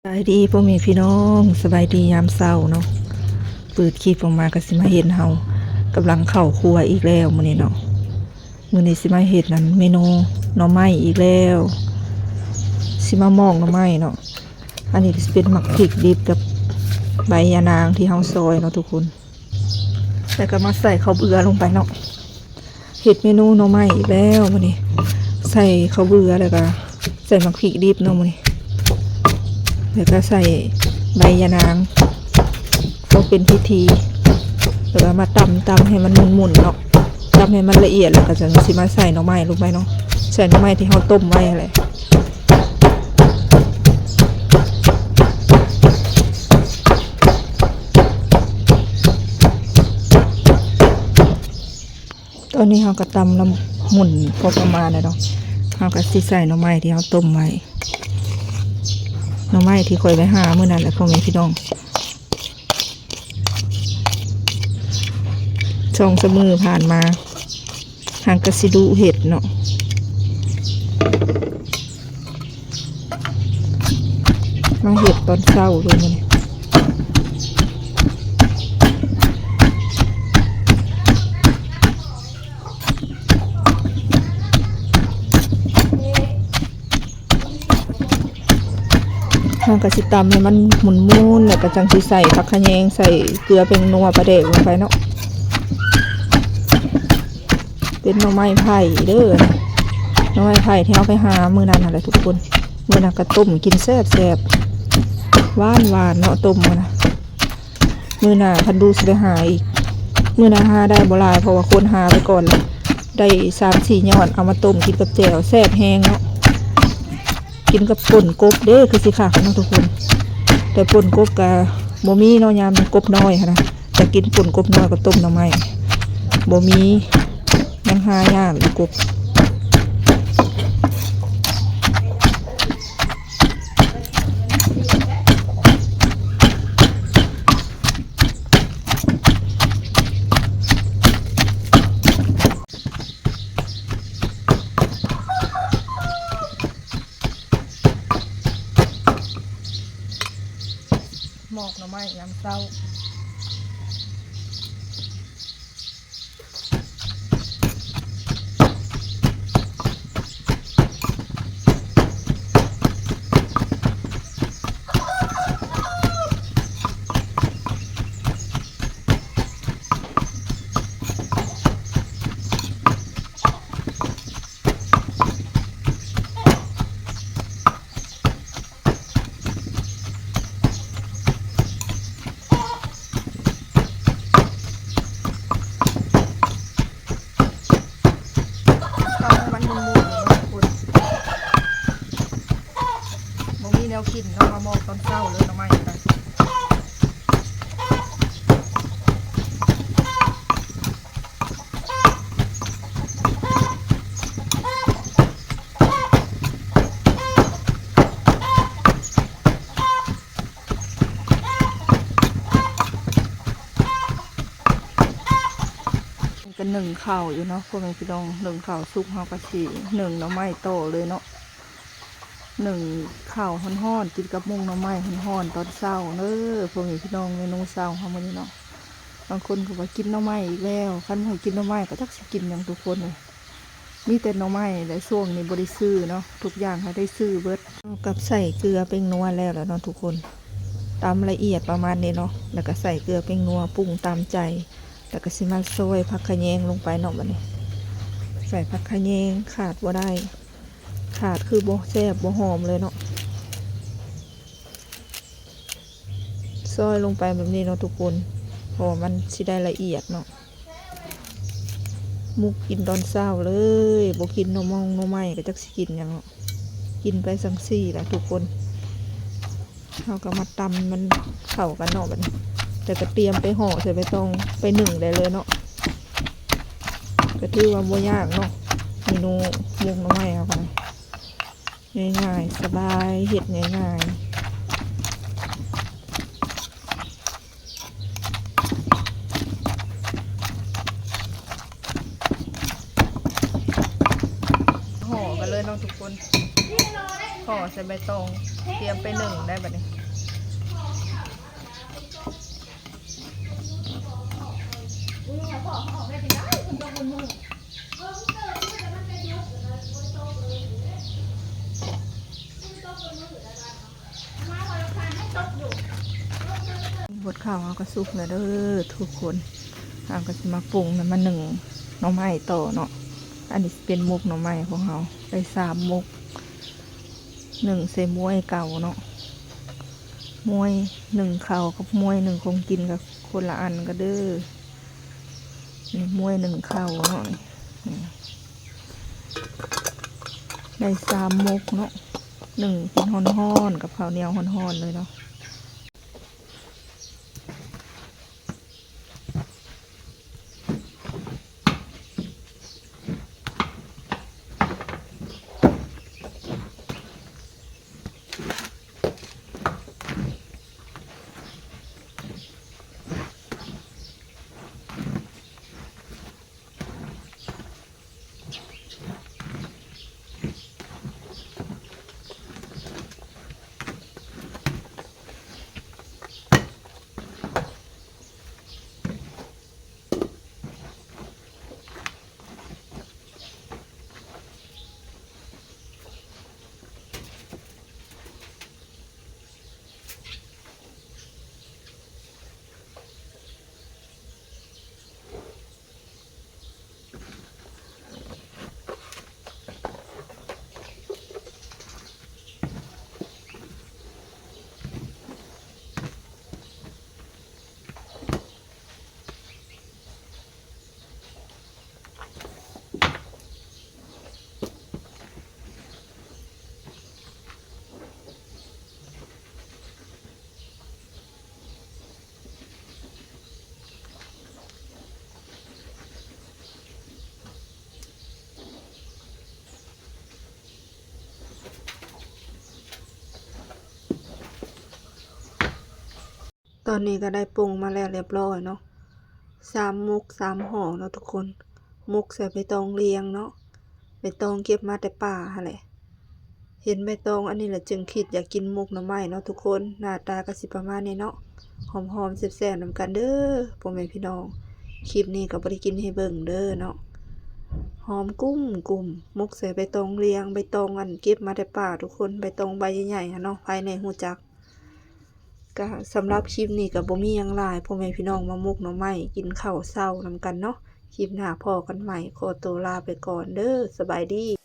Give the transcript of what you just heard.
ສະບາຍດີພໍ່ແມ່ພີ່ນ້ອງ, ສະບາຍດີຍາມເຊົ້າເນາະ. ເປີດຄລິບອອກມາກໍຊິມາເຫັນເຮົາກຳລັງເຂົ້າຄົວອີກແລ້ວມື້ນີ້ເນາະ. ມື້ນີ້ຊິມາເຮັດອັນເມນູໜໍ່ໄມ້ອີກແລ້ວ, ຊິມາໝອກໜໍ່ໄມ້ເນາະ. ອັນນີ້ກໍຊິເປັນໝາກພິກດິບກັບໃບຢານາງທີ່ເຮົາຊອຍເນາະທຸກຄົນ. ແລ້ວກໍມາໃສ່ເຂົ້າເບືອລົງໄປເນາະ. ເຮັດເມນູໜໍ່ໄມ້ອີກແລ້ວມື້ນີ້, ໃສ່ເຂົ້າເບືອ ແລ້ວກໍໃສ່ໝາກພິກດິບເນາະມື້ນີ້, ແລ້ວກໍໃສ່ໃບຢານາງ ພໍເປັນພິທີ, ແລ້ວກໍມາຕຳ ຕຳໃຫ້ມັນໝຸ່ນໆເນາະ, ຕຳໃຫ້ມັນລະອຽດ ແລ້ວກໍຈັ່ງຊິມາໃສ່ໜໍ່ໄມ້ລົງໄປເນາະ, ໃສ່ໜໍ່ໄມ້ທີ່ເຮົາຕົ້ມໄວ້ຫັ້ນແຫຼະ. ຕອນນີ້ເຮົາກໍຕຳລະໝຸ່ນພໍປະມານແລ້ວເນາະ, ເຮົາກໍຊິໃສ່ໜໍ່ໄມ້ທີ່ເຮົາຕົ້ມໄວ້, ໜໍ່ໄມ້ທີ່ຂ້ອຍໄປຫາມື້ນັ້ນແຫຼະ ພໍ່ແມ່ພີ່ນ້ອງ. ສອງສາມມື້ຜ່ານມາ ຫາກະຊິດຸເຮັດເນາະ, ມາເຮັດຕອນເຊົ້າເລີຍມື້ນີ້. ເຮົາກໍຊິຕຳໃຫ້ມັນໝຸ່ນໆ ແລ້ວກໍຈັ່ງຊິໃສ່ຜັກຂະແຍງ ໃສ່ເກືອ ແປ້ງນົວ ປາແດກລົງໄປເນາະ. ເປັນໜໍ່ໄມ້ໄຜ່ເດີ, ໜໍ່ໄມ້ໄຜ່ທີ່ເຮົາໄປຫາມື້ນັ້ນຫັ້ນແຫຼະທຸກຄົນ. ມື້ນັ້ນກໍຕົ້ມກິນແຊບໆ ຫວານໆເນາະ ຕົ້ມມື້ນະ. ມື້ໜ້າຄັນດູຊິໄປຫາອີກ, ມື້ໜ້າຫາໄດ້ບໍ່ຫຼາຍ ເພາະວ່າຄົນຫາໄປກ່ອນແລ້ວ, ໄດ້ສາມສີ່ຍອດ ເອົາມາຕົ້ມກິນກັບແຈ່ວ ແຊບແຮງເນາະ. ກິນກັບປົ່ນກົບເດ້ ຄືຊິຄັກເນາະທຸກຄົນ. ແຕ່ປົ່ນກົບກະບໍ່ມີເນາະ, ຍາມນີ້ກົບນ້ອຍຫັ້ນນະ, ຈະກິນປົ່ນກົບນ້ອຍກັບຕົ້ມໜໍ່ໄມ້ ບໍ່ມີ, ຍັງຫາຍາກຢູ່ກົບ. ໝອກໜໍ່ໄມ້ຍາມເຊົ້າ. ຕຳໃຫ້ມັນໝຸ່ນໆເນາະທຸກຄົນ. ບໍ່ມີແນວກິນເນາະ, ມາໝອກຕອນເຊົ້າເລີຍ ໜໍ່ໄມ້ກໍໄດ້. ນີ້ກໍໜຶ້ງເຂົ້າຢູ່ເນາະ ພໍ່ແມ່ພີ່ນ້ອງ, ໜຶ້ງເຂົ້າສຸກ ເຮົາກໍຊິໜຶ້ງໜໍ່ໄມ້ຕໍ່ເລີຍເນາະ. ໜຶ້ງເຂົ້າຮ້ອນໆ ກິນກັບໝົກໜໍ່ໄມ້ຮ້ອນໆ ຕອນເຊົ້າເດີ ພໍ່ແມ່ພີ່ນ້ອງ. ເມນູເຊົ້າເຮົາມື້ນີ້ເນາະ, ບາງຄົນກໍວ່າກິນໜໍ່ໄມ້ອີກແລ້ວ, ຄັນບໍ່ໃຫ້ກິນໜໍ່ໄມ້ກໍຈັກຊິກິນຫຍັງທຸກຄົນເອີຍ. ມີແຕ່ໜໍ່ໄມ້ແຫຼະ, ຊ່ວງນີ້ບໍ່ໄດ້ຊື້ເນາະ, ທຸກຢ່າງໃຫ້ໄດ້ຊື້ເບິດ. ເຮົາກັບໃສ່ເກືອ ແປ້ງນົວແລ້ວແຫຼະເນາະທຸກຄົນ, ຕຳລະອຽດປະມານນີ້ເນາະ, ແລ້ວກໍໃສ່ເກືອ ແປ້ງນົວ ປຸງຕາມໃຈ, ແລ້ວກໍຊິມາຊອຍຜັກຂະແຍງລົງໄປເນາະ. ບັດນີ້ໃສ່ຜັກຂະແຍງ ຂາດບໍ່ໄດ້, ຂາດຄືບໍ່ແຊບບໍ່ຫອມເລີຍເນາະ. ຊອຍລົງໄປແບບນີ້ເນາະທຸກຄົນ, ເພາະວ່າມັນຊິໄດ້ລະອຽດເນາະ. ໝົກກິນຕອນເຊົ້າເລີຍ, ບໍ່ກິນໜໍ່ມອງໜໍ່ໄມ້ກໍຈັກຊິກິນຫຍັງເນາະ, ກິນໄປຈັ່ງຊີ້ລະທຸກຄົນ. ເຮົາກໍມາຕຳມັນເຂົ້າກັນເນາະບັດນີ້, ແລ້ວກໍຕຽມໄປຫໍ່ໃສ່ໃບຕອງ ໄປໜຶ້ງໄດ້ເລີຍເນາະ. ກໍຖືວ່າບໍ່ຍາກເນາະ ເມນູໝົກໜໍ່ໄມ້ເຮົາກໍໄດ້. ງ່າຍໆ ສະບາຍ ເຮັດງ່າຍໆ. ຫໍ່ກັນເລີຍເນາະທຸກຄົນ, ຫໍ່ໃສ່ໃບຕອງ. ຕຽມໄປໜຶ້ງໄດ້ບັດນີ້. ບົດເຂົ້າເຮົາກໍສຸກແລ້ວເດີທຸກຄົນ. ເຮົາກໍຊິມາປຸງແລ້ວມາໜຶ້ງໜໍ່ໄມ້ຕໍ່ເນາະ. ອັນນີ້ຊິເປັນໝົກໜໍ່ໄມ້ຂອງເຮົາ ໄດ້ສາມໝົກ. ໜຶ້ງໃສ່ມ້ວຍເກົ່າເນາະ, ມ້ວຍໜຶ້ງເຂົ້າກັບມ້ວຍໜຶ້ງຂອງກິນກໍຄົນລະອັນກັນເດີ. ນີ້ມ້ວຍໜຶ້ງເຂົ້າເນາະ ນີ້ ນີ້ ໄດ້ສາມໝົກເນາະ, ໜຶ້ງກິນຮ້ອນໆ ກັບເຂົ້າໜຽວຮ້ອນໆ ເລີຍເນາະ. ຕອນນີ້ກໍໄດ້ປຸງມາແລ້ວລຽບຮ້ອຍເນາະ, ສາມໝົກສາມຫໍ່ເນາະທຸກຄົນ. ໝົກໃສ່ໃບຕອງລຽງເນາະ, ໃບຕອງເກັບມາແຕ່ປ່າຫັ້ນແຫຼະ. ເຫັນໃບຕອງອັນນີ້ແລ້ວຈຶ່ງຄິດຢາກກິນໝົກໜໍ່ໄມ້ເນາະທຸກຄົນ. ໜ້າຕາກໍຊິປະມານນີ້ເນາະ, ຫອມໆ ແຊບໆ ນຳກັນເດີພໍ່ແມ່ພີ່ນ້ອງ. ຄລິບນີ້ກໍບໍ່ໄດ້ກິນໃຫ້ເບິ່ງເດີເນາະ, ຫອມກຸ້ມໆ. ໝົກໃສ່ໃບຕອງລຽງ, ໃບຕອງອັນເກັບມາແຕ່ປ່າທຸກຄົນ, ໃບຕອງໃບໃຫຍ່ໆ ຫັ້ນເນາະ, ໃຜແດ່ຮູ້ຈັກ. ກະສຳລັບຄລິບນີ້ກະບໍ່ມີຫຍັງຫຼາຍ ພໍ່ແມ່ພີ່ນ້ອງມາໝົກໜໍ່ໄມ້ກິນເຂົ້າເຊົ້ານຳກັນເນາະ. ຄລິບໜ້າພໍ້ກັນໃໝ່, ຂໍໂຕລາໄປກ່ອນເດີ, ສະບາຍດີ.